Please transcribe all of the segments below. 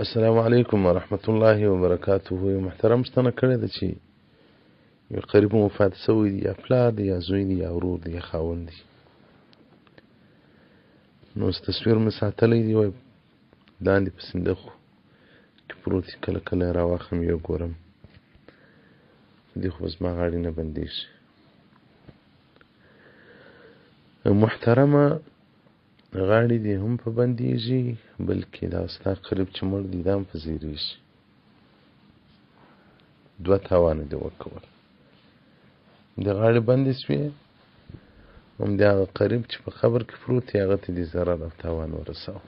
السلام علیکم ورحمت الله وبرکاته. یو محترم ستنه کړې ده چې یو قریب مو وفات شوی دی، یا پلار دی، یا زوی دی، یا ورور دی، یا خاوند دی، نو اوس تصویر مې ساتلی دی، وایي لاندې په صندوق کې پروت دی، کله کله یې راواخلم یې ګورم، په دې خو به زما غاړې نه بندېږي. محترمه غاړې دې هم په بندېږي، بلکې دا ستا قریب چې مړ دی دا هم په زیرېږي. دوه تاوانه دې وکول، د غاړې بندې سوې، هم د هغه قریب چې په قبر کې پروت دی هغه ته دې ضرر او تاوان ورساوه.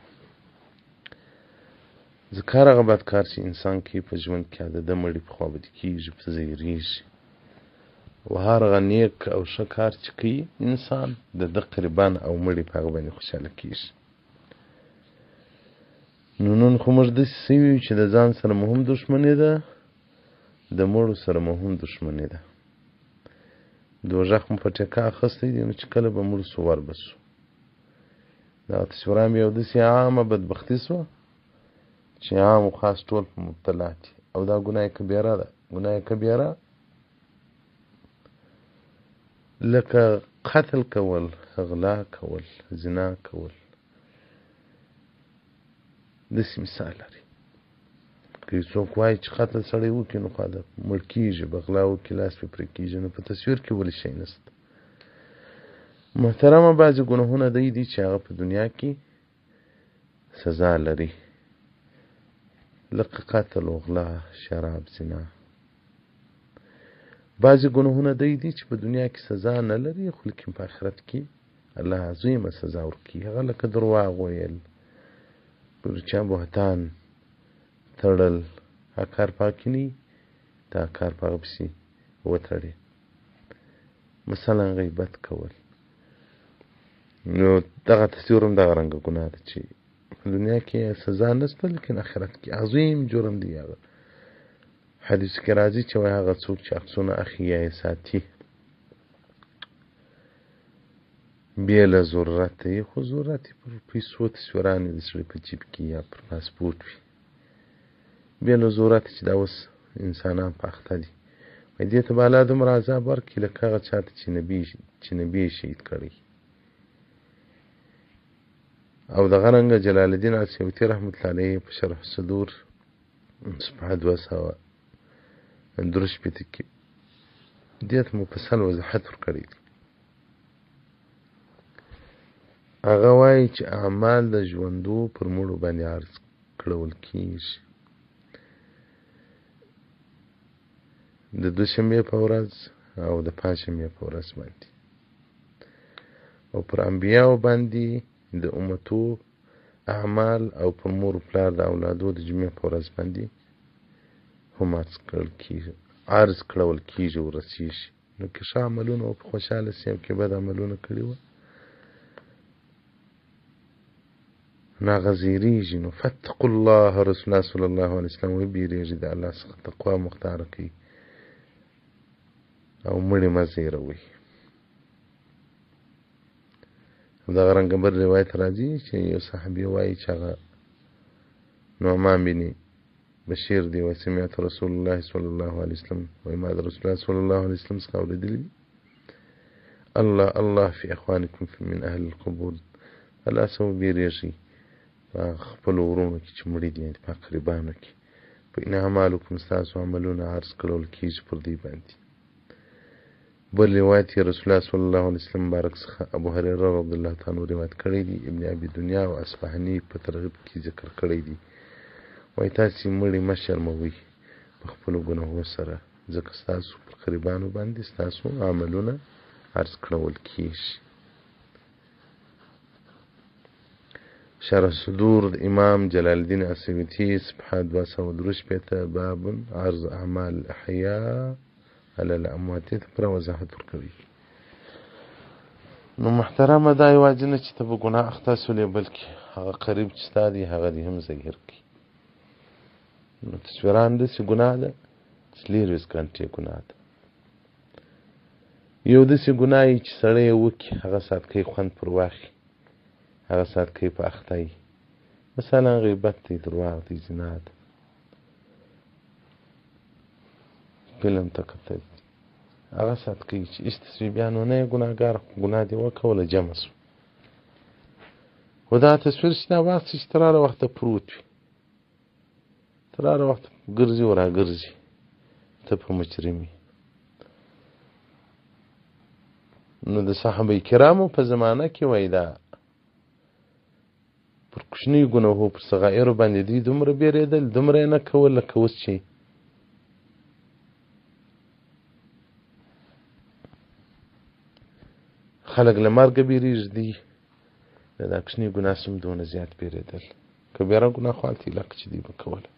ځکه هر هغه بد کار چې انسان کوي په ژوند کې د ده مړي په خوا بدې کېږي، په زیرېږي، او هر هغه نیک او ښه کار چې کوي انسان د ده قریبان او مړي په هغه باندې خوشحاله کېږي. نو نن خو موږ داسې سوي یو چې د ځان سره مو هم دښمني ده، د مړو سره مو هم دښمني ده. دوږخ مو په ټیکه اخیستی دی، نو چې کله به مړ سو ور به سو. دا تصویران یو داسې عامه بدبختي سوه چې عام او خاص ټول په مبتلا دي، او دا ګناه کبیره ده. ګناه کبیره لکه قتل کول، غلا کول، زنا کول، داسې مثال لري. که یو څوک وایي چې قتل سړی وکړي نو خو ده مړ کېږي، به غلا وکړي لاس پرې پرې کېږي، نو په تصویر کې ولې شی نشته؟ محترمه بعضې ګناهونه دی دي چې هغه په دنیا کې سزا لري، لکه قتل او غلا، شراب، زنا. بعضې ګناهونه دی دي چې په دنیا کې سزا نه لري، خو لیکن په آخرت کې الله عظیمه سزا ورکوي. هغه لکه درواغ ویل، پر چا بهتان تړل، هغه کار پاکې نه وي، دا کار په هغه پسې وتړي، مثلا غیبت کول. نو دغه تصویر هم دغه رنګه ګناه ده چې په دنیا کې سزا نشته، لیکن آخرت کې عظیم جرم دی. هغه حدیث کې راځي چې وایي هغه څوک چې عکسونه اخلي یا یې ساتي بې له ضرورته یې، خو ضرورت یې پر پیسو تصویران د سړي په جیب کې یا پر پاسپورټ وي، بې له ضرورته چې دا اوس انسانان په اخته دي، وایي دې ته به الله دومره عذاب ورکړي لکه هغه چا ته چې نبي یې شهید کړی. او دغه رنګه جلال الدین السیوطي رحمة الله علیه په شرح الصدور صفحه 263 کې دې ته مفصل وضاحت ورکړی دی. هغه وایي چې اعمال د ژوندو پر مړو باندې عرض کړول کیږي. د دوشنبې په ورځ او د پنجشنبې په ورځ باندې، او پر انبیاو باندې د امتو اعمال او پر مور و پلار د اولادو د جمعې په ورځ باندې هم عرض کړول کیږي او رسیږي. نو که ښه عملونه په خوشحاله سي او که بد عملونه کړي وه نو هغه زیریږي. نو فاتقوا الله، رسول الله صلی الله علیه وسلم وبېرېږي د الله څخه، تقوا مختاره کوي او مړي مه زیروئ. دغه رنګه بل روایت راځي چې یو صحابي وایي چې هغه نعمان بن بشیر دی، وایي سمعت رسول الله صلی الله علیه وسلم، وایي ما د رسول الله صلی الله علیه وسلم څخه اورېدلي دي، الله الله فی اخوانکم من اهل القبور، الله څخه وبېرېږئ په خپلو وروڼو کې چې مړي دي، یعنې په قریبانو کې، په ان اعمالکم ستاسو عملونه عرض کړول کېږي پر دوی باندې. بل روایت یې رسول الله صلی الله علیه وسلم مبارک څخه ابو هریره رضی الله تعالی عنہ روایت کړی دی، ابن ابي دنیا او اصفهاني په ترغیب کې ذکر کړی دی، وایي تاسې مړي مه شرموئ په خپلو ګناهو سره، ځکه ستاسو پر قریبانو باندې ستاسو عملونه عرض کړول کېږي. شرح صدور د امام جلال الدین السیوطي صفحه 263، باب عرض اعمال الاحیاء علی الاموات، ته پوره وضاحت ورکوي. نو محترمه دا یوازې نه چې ته په ګناه اخته سولې، بلکې هغه قریب چې ستا دی هغه دې هم ظاهر کړي. نو تصویران داسې ګناه ده 24 ګنټې ګناه ده. یو داسې ګناه یي چې سړی یې وکړي هغه ساعت کې خوند پر واخلي، هغه ساعت کې په اخته وي. مثلا غیبت دی، درواغ دی، زنا ده، فلم ته کتل دي، هغه سات کوي چې هېڅ تصویر بیا نو نه یې ګناهګار، خو ګناه دې وکوله جمع شو. خو دا تصویر چې دا واخیستې چې تر هغه وخته پروت وي، تر هغه وخته ګرځي او راګرځي، ته په مجرم یې. نو د صحابه کرامو په زمانه کې وایي دا پر کوچنیو ګناهو، پر صغایرو باندې دوی دومره بیرېدل، دومره یې نه کول لکه اوس چې خلک له مرګه بیرېږي، دوی د دا کوچنۍ ګناه سم دونه زیات بیرېدل. کبیره ګناه خو هلته علاقه چې دوی به کوله.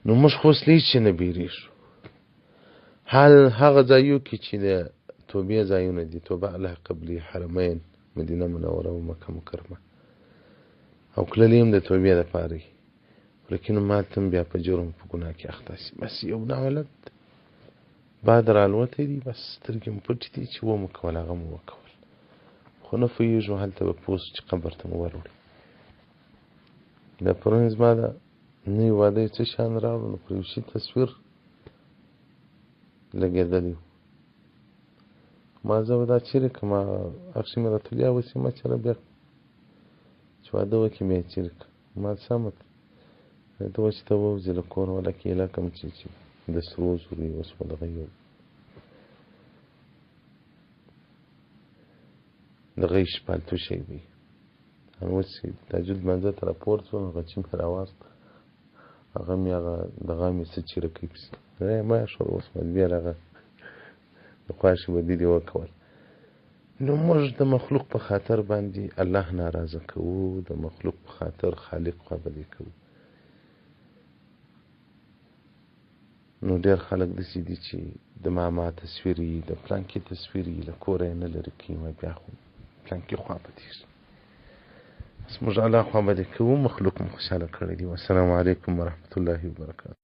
نو موږ خو اوس له هېڅ شي نه بیرېږو. حال هغه ځایو کې چې د توبې ځایونه دي، توبه الله قبلي، حرمین، مدینه منوره او مکه مکرمه، او کللې هم د توبې دپاره وي، لیکن ماته هم بیا په جرم په ګناه کې اخته سي. بس یو ناولد باد رالوتی دی، بس سترګې مو پټې دي چې ومو کول هغه مو وکول، خو نه پوهېږو هلته به پوه سو چې قبر ته مو وروړي. دا پرون زما د نوي واده یې څه شیان راوړل، نو پر یو شي تصویر لګېدلی و. ما زه به دا چیرې کړم، هغه مې راته لیا وسیمه چېرې بیا چې واده وکړي بیا یې چیرې کړم. ما سمه ده، ته وایي چې ته ووځې له کوره، ولا کیله کم چې د سرو زرو یې اوس دغه یو دغه یې پالتو شی دی. اوس چې تهجد لمانځه ته راپورته شوم، هغه چې مې راواخیست، هغه مې هغه دغه مې څه چیرې کوي پسې ما شو اوس مې بیا هغه د خواښې بدي دې وکول. نو موږ د مخلوق په خاطر باندې الله ناراضه کوو، د مخلوق په خاطر خالق خوابدی کوو. نو ډېر خلک داسې دي چې د ماما تصویر یي، د پلانکي تصویر یي، له کوره یې نه لرې کوي، وایي بیا خو پلانکي خوابدېږي. بس موږ الله خوابدی کوو، مخلوق مو خوشحاله کړی دی. والسلام علیکم ورحمة الله وبرکاته.